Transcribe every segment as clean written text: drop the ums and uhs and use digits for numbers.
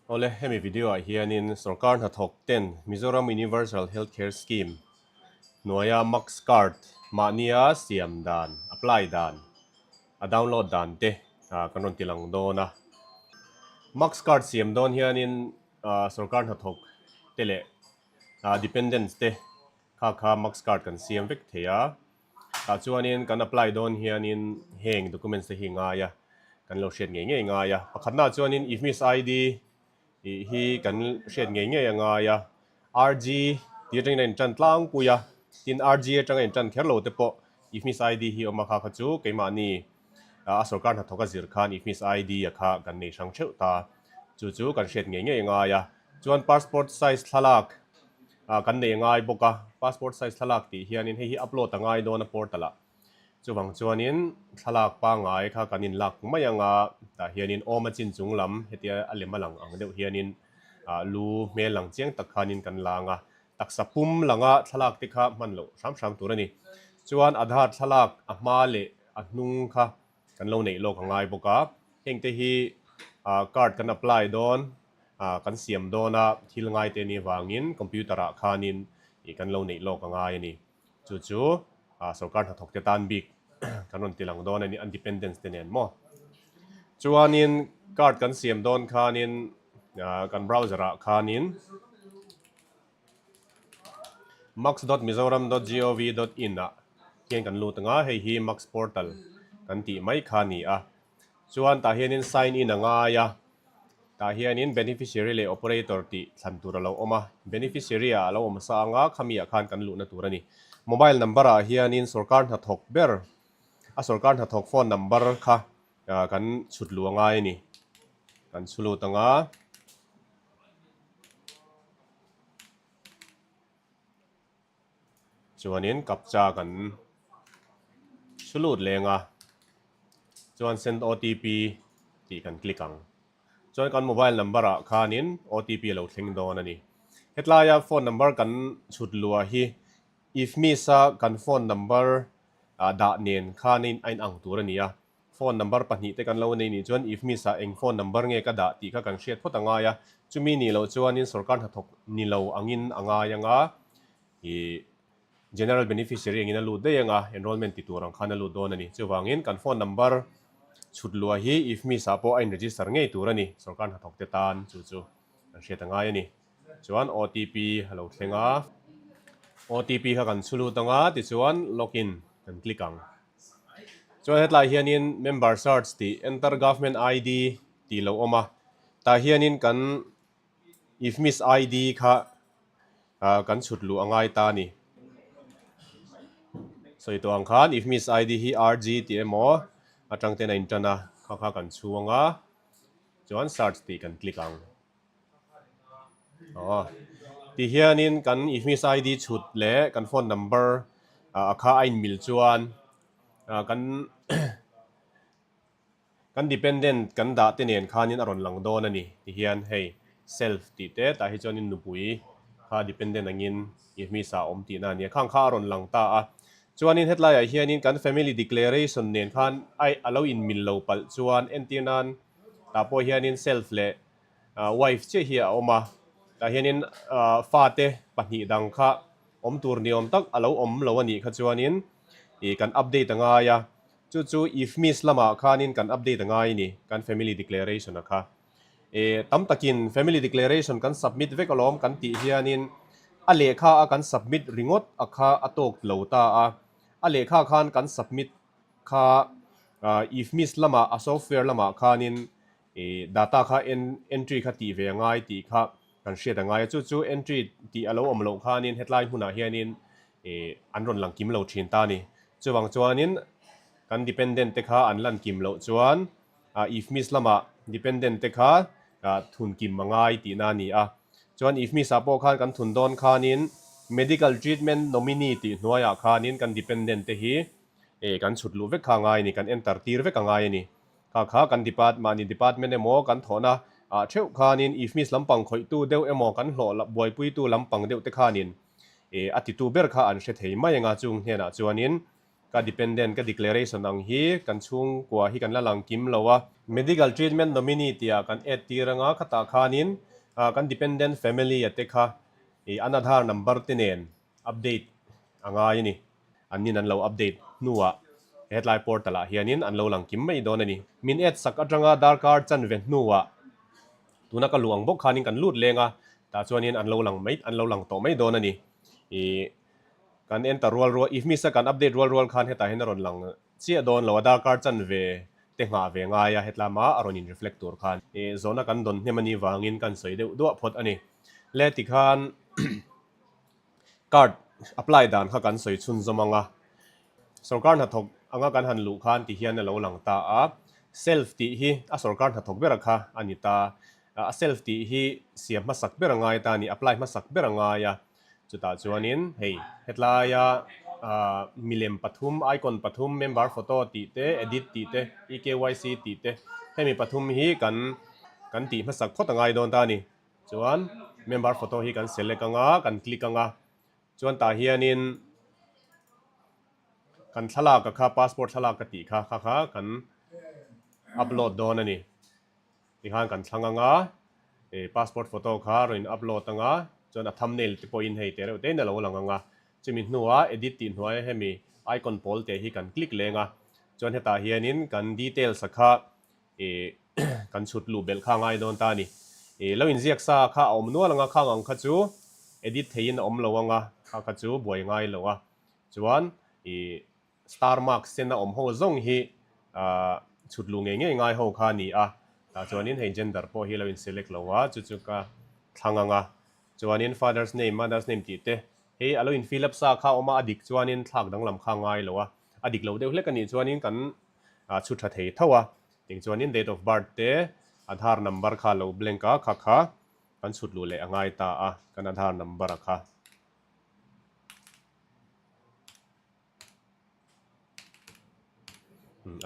Awle, hemi video ah hianin sorkar hnathawk ten Mizoram Universal Health Care Scheme hnuaia Max Card mahnia siam dan, apply dan, a download dan te kan rawn ti lang dawn a. Max Card siam dawn hianin sorkar hnathawk te leh dependents te kha kha Max Card kan siam vek thei a. Tah chuanin kan apply dawn hianin heng documents te hi ngai a, kan lo hriat ngei ngei ngai a. Pakhatnaah chuanin IFMIS ID tih hi kan hriat ngei ngei a ngai a, RG tih atangin a intan tlangpui a, tin RG atanga intan kher lo te pawh IFMIS ID hi awm a kha kha chu keimahni a sorkar hnathawk a zir khan IFMIS ID a kha kan nei hrang theuh ta. Chu chu kan hriat ngei ngei a ngai a. Chuan passport size thlalak Ah kan nei ngai bawk a, passport size thlalak tih hianin hei hi upload a ngai dawn a portal ah. Chuvang chuanin thlalak pangngai kha kan inlak mai anga tah hianin awm a chin chung lam hetia a lem a lang ang deuh hianin ah lu hmel lang chiang tak khanin kan lang a, taksa pum langa thlalak te kha hman loh hram hram tur a ni. Chuan Aadhaar thlalak a hma leh a hnung kha kan lo neih lawk a ngai bawk a, hengte hi ah card kan apply dawn ah kan siam dawn a, thil ngai te nih avangin computer ah khanin ih kan lo neih lawk a ngai a ni. Chu chu ah sorkar hnathawk te tan bik kan rawn ti lang dawn a ni, an dependence te nen maw. Chuanin card kan siam dawn khanin ah kan browser ah khanin max.mizoram.gov.in ah hian kan lut ang a, hei hi max portal kan tih mai kha a ni a. Chuan tah hianin sign in a ngai a, tah hianin beneficiary leh operator tih thlan tur a lo awm a, beneficiary ah a lo awm sa ang a, khami ah khan kan luhna tur a ni. Mobile number ah hianin sorkar hnathawk ber a sorkar hnathawk phone number kha kan chhut luh a ngai a ni. Kan chhu lut ang a. Chuanin captcha kan su lut leng a, chuan send OTP tih kan click ang. Chuan kan mobile number ah khanin OTP a lo thleng dawn a ni. Hetlaia phone number kan chhut luah hi if miss a kan phone number dah nen khanin a inang tur a ni a. Phone number pahnihte kan lo nei nih chuan IFMIS ah eng phone number nge ka dah tih kha kan hriat phawt a ngai a, chumi nih loh chuanin sorkar hnathawk ni lo angin a ngai ang a, ih general beneficiary angin a lut daih ang a, enrollment ti tur ang khan a lut dawn a ni. Chuvangin kan phone number chhut luah hi IFMIS ah pawh a in register ngei tur a ni, sorkar hnathawk te tan chu chu kan hriat a ngai a ni. Chuan OTP a lo thleng a, OTP kha kan chhu lut ang a, tichuan login kan click ang. Chuan hetlai hianin member search tih enter government ID tih lo awm a, tah hianin kan IFMIS ID kha ah kan chhut luh a ngai ta a ni. Sawi tawh ang khan IFMIS ID hi RG tih emaw atang ten a intan a, kha kha kan chhuang a, chuan search tih kan click ang. Aw ti hianin kan IFMIS ID chhut leh kan phone number ah kha a inmil chuan ah kan kan dependent kan dah te nen khanin a rawn lang dawn a ni ti hian hei self tih te tah hi chuanin nupui kha dependent angin IFMIS ah a awm tihna a nia khang kha a rawn lang ta a chuanin hetlaiah hianin kan family declaration nen khan ai a lo inmil lo palh chuan entir nan tah pawh hianin self leh wife chiah hi a awm a, tah hianin fate pahnih dang kha awm tur ni awm tak a lo awm lo a nih kha chuanin ih kan update a ngai a, chu chu IFMIS lamah khanin kan update a ngai a ni kan family declaration a kha. Ih tam takin family declaration kan submit vek alawm kan tih hianin a lehkha a kan submit ringawt a kha a tawk lo ta a, a lehkha khan kan submit kha IFMIS lamah a software lamah khanin I data kha entry kha tih ve a ngai tih kha kan hriat a ngai a, chu chu entry tih a lo awm loh khanin hetlai hmunah hianin an rawn lang kim lo thin ta a ni. Chuvang chuanin kan dependent te kha an lan kim loh chuan IFMIS lamah dependent te kha thun kim a ngai tihna a ni a. Chuan IFMIS ah pawh khan kan thun dawn khanin medical treatment nominee tih hnuaiah khanin kan dependent te hi kan chhut luh vek kha a ngai a ni, kan enter tir vek a ngai a ni. Kha kha kan depart mahni department emaw kan thawhna ah theuh khanin IFMIS lampang khawihtu deuh emaw kan hlawh buaipuitu lampang deuh te khanin eh a titu ber kha an hre thei mai anga chung hnenah chuanin kan. Ka dependent ka declaration ang hi kan chhungkua hi kan la lang kim lo a. Medical treatment nominee tih ah kan add tir anga khatah khanin kan dependent family a te kha ih an Aadhaar number te nen update a ngai a ni. An nin an lo update hnuah hetlai portal ah hianin an lo lang kim mai dawn a ni. Min add sak atanga darkar chanve hnuah tuna ka luh ang bawk khanin kan lut leng a, tah chuanin an lo lang mai an lo lang tawh mai dawn a ni. Ih kan enter rual rual if miss a kan update rual rual khan hetah hian a rawn lang chiah dawn lo a, darkar chanve te nghah ve ngai a hetlama a rawn in reflect tur khan. Ih zawhna kan dawn hnem a nih vangin kan sawi deuh duah phawt a ni. Le tikhan Card apply dan kha kan sawi chhunzawm ang a, sorkar hnathawk anga kan han luh khan ti hian a lo lang ta a, self tih hi a sorkar hnathawk bera kha a ni ta, a self tih hi siam hmasak ber a ngai ta a ni, apply hmasak ber a ngai a, chutah chuanin hei hetlaia milem pathum, icon pathum, member photo tih te, edit tih te, ekyc tih te, hemi pathum hi kan kan tih hmasak phawt a ngai dawn ta a ni. Chuan member photo hi kan select anga kan click anga chuan tah hianin kan thlalak a kha passport thlalak ka tih kha kha kha kan upload dawn a ni. Tikhan kan thlang anga ih passport photo kha rawn in upload anga chuan a thumbnail te pawhin hei te reuh te in a lo lang anga chumi hnuah edit tih hnuaia hemi icon pawl te hi kan click leng a chuan hetah hianin kan details a kha Ih kan chhut luh belh kha ngai dawn ta a ni. Ih lo inziak sa kha a awm nual anga khang ang kha chu edit theihin a awm lo anga kha kha chu buai ngai lo a. Chuan ih star mark sen a awm ho zawng hi ah chhut luh ngei ngei ngai ho kha a ni a. Tah chuanin hei gender pawh hi lo in select lo a chu chu ka thlang anga. Chuanin father's name mother's name tih te hei a lo in fill up sa kha a awm a a dik chuanin thlak danglam kha ngai lo a. A dik lo deuh hlek a nih chuanin kan a chhu tha thei tho a, ting chuanin date of birth te Aadhaar number kha lo blank a, kha kha kan chhut luh leh a ngai ta a, kan Aadhaar number a kha.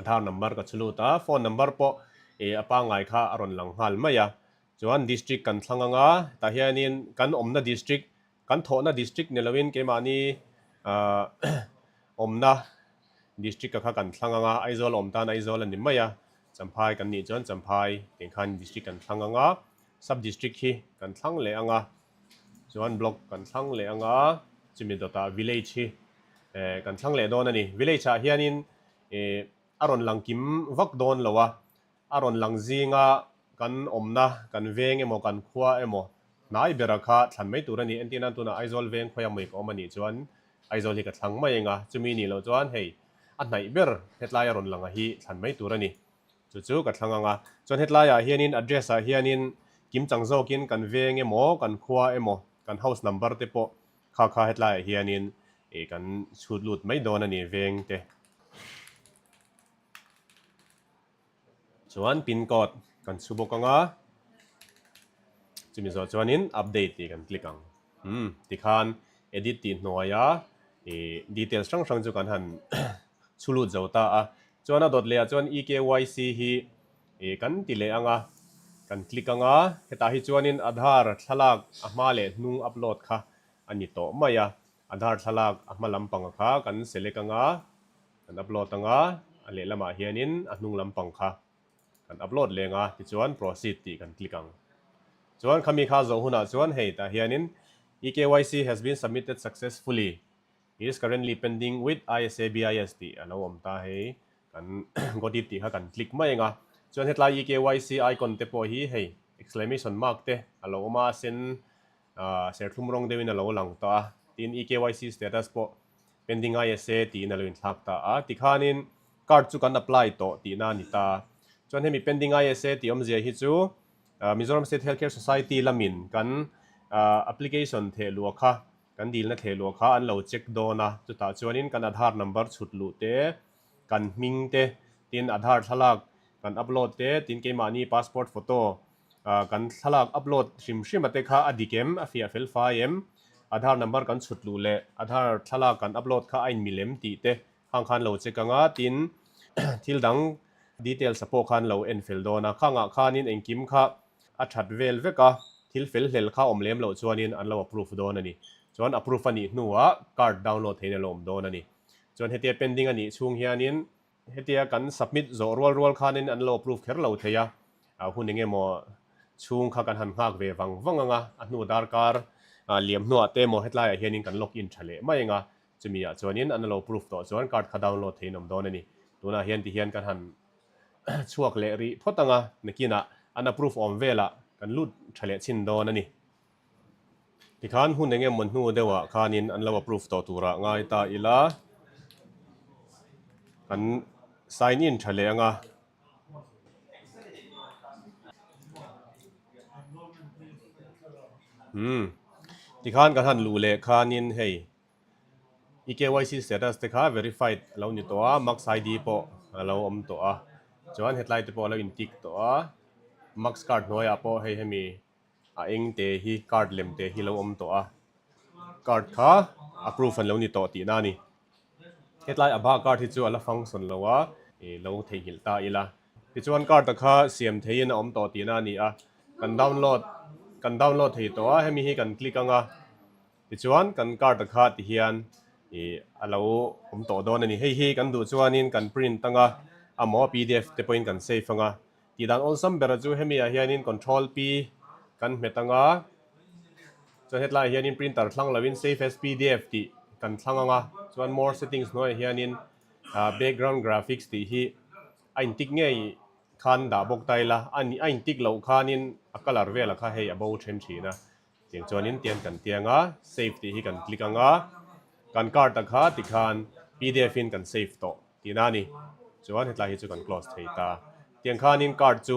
Aadhaar number ka chhu lut a, phone number pawh ih a pangngai kha a rawn lang nghal mai a, chuan district kan thlang anga tah hianin kan awmna district Kan thawhna district ni loin keimahni awmna district a kha kan thlang anga, Aizawl awm tan Aizawl a ni mai a, Champhai kan nih chuan Champhai tih khan district kan thlang anga, sub district hi kan thlang leh anga, chuan block kan thlang leh anga, chumi dawtah village hi kan thlang leh dawn a ni. Village ah hianin a rawn lang kim vak dawn lo a, A rawn lang zinga kan awmna, kan veng emaw kan khua emaw hnai bera kha thlan mai tur a ni. Entir nan tunah Aizawl veng khawiah mawih ka awm a nih chuan Aizawl hi ka thlang mai eng a, chumi nih loh chuan hei a hnaih ber hetlai a rawn lang a hi thlan mai tur a ni. Chu chu ka thlang ang a. Chuan hetlaiah hianin address ah hianin kimchang zawkin kan veng emaw kan khua emaw kan house number te pawh kha kha hetlaiah hianin ih kan chhut lut mai dawn a ni veng te. Chuan pin code kan chhu bawk ang a, chumi zawh chuanin update tih kan click ang. Umm tikhan edit tih hnuaia ih details hrang hrang chu kan han chhu lut zo ta a. Chuan a dawt leh ah chuan eKYC hi ih kan ti leh ang a, kan click ang a, hetah hi chuanin Aadhaar thlalak a hma leh hnung upload kha a ni tawh mai a. Aadhaar thlalak a hma lampang a kha kan select ang a. Kan upload anga a lehlamah hianin a hnung lampang kha kan upload leng a, tichuan proceed tih kan click ang. Chuan khami kha zawh hunah chuan hei tah hianin eKYC has been submitted successfully, is currently pending with ISABIS tih a lo awm ta hei kan got it tih kha kan click mai eng a. Chuan hetlai eKYC icon te pawh hi hei exclamation mark te a lo awm a, a sen serthlum rawng deuhin a lo lang tawh a, tin eKYC status pawh Pending ISA tiin a lo inthlak ta a, tikhanin card chu kan apply tawh tihna a ni ta. Chuan hemi pending ISA tih awmzia hi chu Mizoram State Health Care Society lamin kan application theh luah kha, kan dilna theh luah kha an lo check dawn a, chutah chuanin kan Aadhaar number chhut luh te, kan hming te, tin Aadhaar thlalak kan upload te, tin keimahni passport photo Kan thlalak upload hrim hrim a te kha a dik em, a fiah fel fai em, Aadhaar number kan chhut luh leh Aadhaar thlalak kan upload kha a inmil em tih te khang khan lo check ang a, tin thil dang details a pawh khan lo en fel dawn a, khangah khanin engkim kha a that vel vek a, thil fel hlel kha awm lem loh chuanin an lo approve dawn a ni. Chuan approve a nih hnuah card download theihin a lo awm dawn a ni. Chuan hetia pending a nih chhung hianin hetia kan submit zawh rual rual khanin an lo approve kher lo thei a, hun eng emaw chhung kha kan han nghak ve vang vang ang a, a hnu darkar liam hnuah te emaw hetlaiah hianin kan log in tha leh mai ang a, chumi ah chuanin an lo approve tawh chuan card kha download theiin awm dawn a ni. Tunah hian tihian kan han chhuak leh rih phawt ang a, nakinah an approve awm velah kan lut tha leh chhin dawn a ni. Tikhan hun eng emaw hnu deuhah khanin an lo approve tawh turah ngai ta ila, kan sign in tha leh ang a. Umm tikhan kan han luh leh khanin hei eKYC status te kha verified a lo ni tawh a, Max ID pawh a lo awm tawh a, chuan hetlai te pawh a lo in tick tawh a, Max card hnuaiah pawh hei hemi a eng te hi card lem te hi lo awm tawh a, card kha approve an lo ni tawh tihna a ni. Hetlai Abha card hi chu a la function lo a, ih lo theihnghilh ta ila. Tichuan card a kha siam theiin a awm tawh tihna a ni a, kan download kan download thei tawh a, hemi hi kan click ang a, tichuan kan card a kha tihian ih a lo awm tawh dawn a ni. Hei hi kan duh chuanin kan print ang a, amaw pdf te pawhin kan save ang a, Tih dan awlsam bera chu hemi ah hianin control P kan hmet ang a, chuan hetlai ah hianin printer thlang lovin save as pdf tih kan thlang ang a, chuan more settings hnuaiah hianin background graphics tih hi a intik ngei khan dah bawk ta ila, a intik loh khanin a colour velah kha hei a bo then thin a, tiang chuanin tian kan tiang a, save tih hi kan click ang a, kan card ah kha tikhan pdf in kan save tawh. Tihna a ni. Chuan hetlai hi chu kan close thei ta. Tiang khanin card chu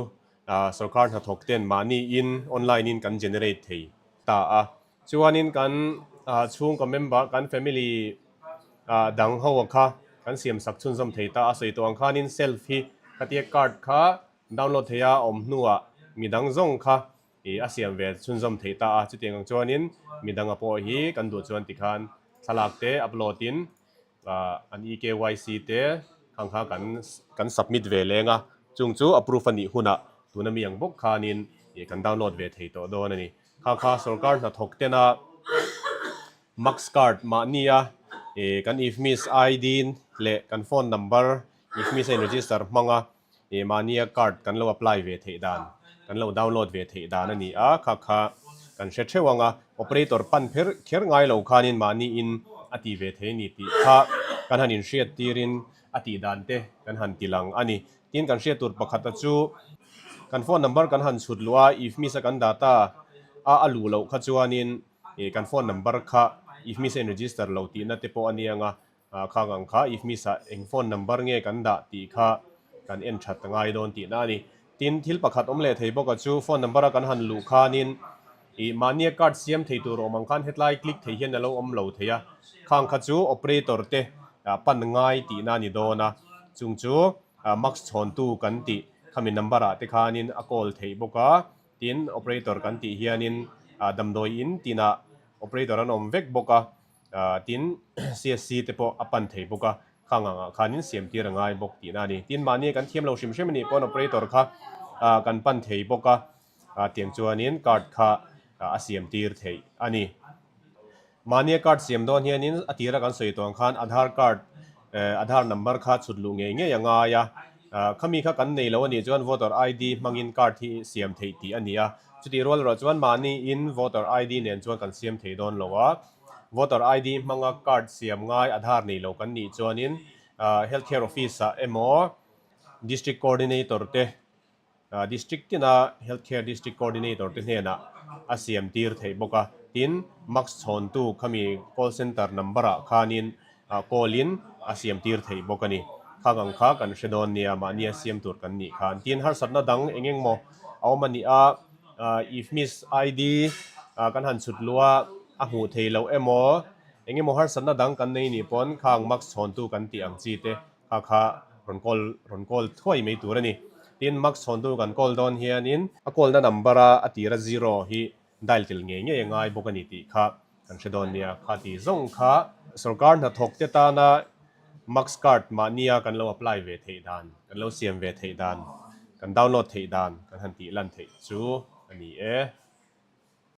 sorkar hnathawk ten mahni in online in kan generate thei ta a. Chuanin kan chhungkaw member kan family dang ho kha kan siam sak chhunzawm thei ta a. Sawi tawh ang khanin self hi khatia card kha download thei a awm hnuah midang zawng kha a siam ve chhunzawm thei ta a. Chutiang ang chuanin midanga pawh hi kan duh chuan tikhan thlalak te upload in an eKYC te khang kha kan kan submit ve leng a, chung chu approve a nih hunah tuna mi ang bawk khanin ih kan download ve thei tawh dawn a ni. Kha kha sorkar hnathawk tena Max card mahnia ih kan IFMIS ID leh kan phone number IFMIS a in register hmanga ih mahnia card kan lo apply ve theih dan, kan lo download ve theih dan a ni a, kha kha kan hre theuh ang a, operator pan pher kher ngai lo khanin mahniin a ti ve thei a ni tih kha kan han inhriat tirin a tih dan te kan han ti lang a ni. Tin, kan hriat tur pakhata chu kan phone number kan han chhut luh a, if miss a kan data a a luh loh kha chuanin ih kan phone number kha if miss a in register lo tihna te pawh a ni ang a, Khang ang kha if miss ah eng phone number nge kan dah tih kha kan en that ngai dawn tihna a ni. Tin, thil pakhat awm leh thei bawk a chu phone number a kan han luh khanin ih mahnia card siam thei tur awm ang khan hetlai click thei hian a lo awm lo thei a. Khang kha chu operator te pan ngai tihna a ni dawn a, chung chu max chhawntu kan tih khami number ah te khanin a call theih bawk a. Tin, operator kan tih hianin damdawi in tinah operator an awm vek bawk a. Tin, CSC te pawh a pan thei bawk a, khang angah khanin siam tir a ngai bawk tihna a ni. Tin, mahni kan thiam lo hrim hrim a nih pawn operator kha kan pan thei bawk a, tiang chuanin card kha a siam tir theih a ni. Mahnia card siam dawn hianin a tira kan sawi tawh ang khan Aadhaar card, Aadhaar number kha chhut luh ngei ngei a ngai a, khami kha kan nei lo a nih chuan voter ID hmangin card hi siam theih tih a ni a. Chutih rual erawh chuan mahniin voter ID nen chuan kan siam thei dawn lo a. Voter ID hmanga card siam ngai Aadhaar nei lo kan nih chuanin Health Care Office ah emaw District Coordinator te District tina Health Care District Coordinator te hnenah a siam tir theih bawk a. Tin, max chhawntu khami call center number ah khanin call in a siam tir theih bawk a ni. Khang ang kha kan hre dawn nia mahnia siam tur kan nih khan. Tin, harsatna dang eng eng maw a awm a nih a, if miss ID kan han chhut luh a, a hmuh thei loh emaw eng emaw harsatna dang kan nei nih pawn khang max chhawntu kan tih ang chi te kha kha rawn call rawn call thuai mai tur a ni. Tin, max chhawntu kan call dawn hianin a call na number a a tira zero hi dial tel ngei ngei a ngai bawk a ni tih kha kan hre dawn nia. Kha tih zawng kha sorkar hnathawk te tana max card mahnia kan lo apply ve theih dan, kan lo siam ve theih dan, kan download theih dan kan han tih lan theih chu a ni e.